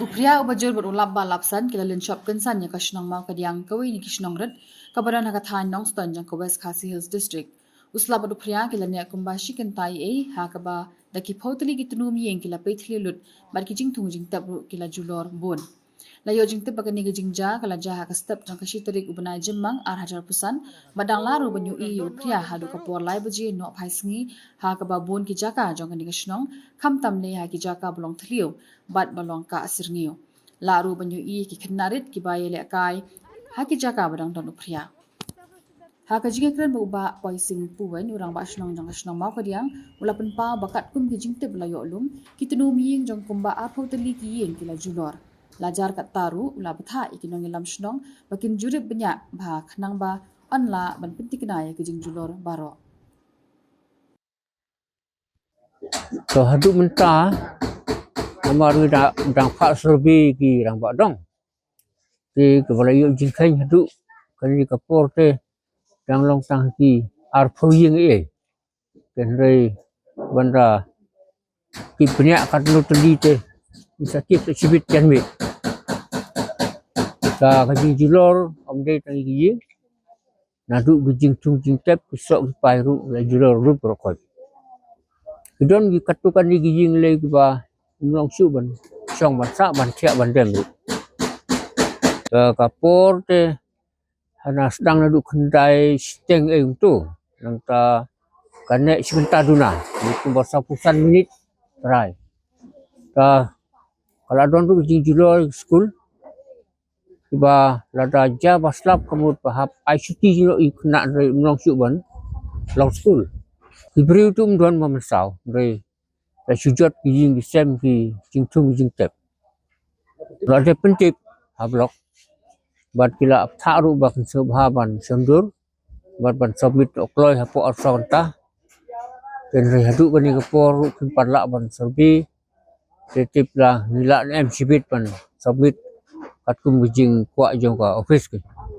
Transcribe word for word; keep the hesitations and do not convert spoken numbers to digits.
U Phria, u Bajur bad u Lapba Lapsan ki la lynshop kynsan ïa ka shnong Mawkadiang, kawei na ki shnong rit kaba don ha ka thaiñ Nongstoiñ jong ka West Khasi Hills District. U Slap bad u Phria ki la neh kumba shi kynta eiei, ha kaba da ki phew tylli ki tnum ïing ki la peit thliew lut bad ki jingthung jingtep ruh ki la julor bun. La ïoh jingtip ba kane ka jingjia ka la jia ha ka step jong ka shi tarik u bnai Jymmang ar hajar arphew san, bad dang lah ruh ban ïohi ïa u Phria haduh ka por lai baje nohphai sngi, ha kaba bun ki jaka jong kane ka shnong, khamtam ne ha ki jaka ba long thliew bad ba long kah syrngiew. Lah ruh ban ïohi ki khynnah rit kiba ïalehkai ha ki jaka ba dang don u Phria. Ha ka jingïakren bad u Bah Poising Puwein, u Rangbah Shnong jong ka shnong Mawkadiang, u la pynpaw ba katkum ki jingtip ba la ïoh lum, ki tnum ïing jong kumba arphew tylli ki ïing ki la julor. La jar katta ruh, u la bthah ïa ki nongïalam shnong ba kin jurip bniah bha khnang ba yn lah ban pynthikna ïa ki jingjulor baroh. To haduh mynta, namar ngi da dang phah survey ki rangbah dong. Te kaba la ïoh jingkheiñ haduh kane ka por te dang long tang ki arphew ïing eiei. Hynrei ban da tip bniah katno tylli te, ngi sa tip shibit janmiet. Ka, ka jingjulor ym dei tang ïa ki ïing, naduh ki jingthung jingtep, ki soh ki pai ruh la julor lut baroh khoit. Ki don ki katto katne ki ïing lei kiba ym long shuh ban shong ban sah ban thiah ban dem ruh. Ka, ka por te hana sdang naduh khyndai shiteng eiei kumto, nangta ka neh shi kynta duna, kumba sawphew san minit trai. Ka, ka la don ruh ka jingjulor skul, kiba lada jia ba slap ka mut ba hap ai shuti jingïoh ïa ki khynnah hynrei ym long shuh ban long skul. Ki briew te ym don ba mynsaw, hynrei la shu jot ki ïing ki sem, ki jingthung ki jingtep. La dep pyntip ha block bad ki la bthah ruh ba kin sngewbha ban shon dur bad ban submit u kloi hapoh arphew saw kynta. Hynrei haduh kane ka por ruh kim pat lah ban survey. Te tip la ngi lah ne em shibit ban submit katkum ka jingkwah jong ka office.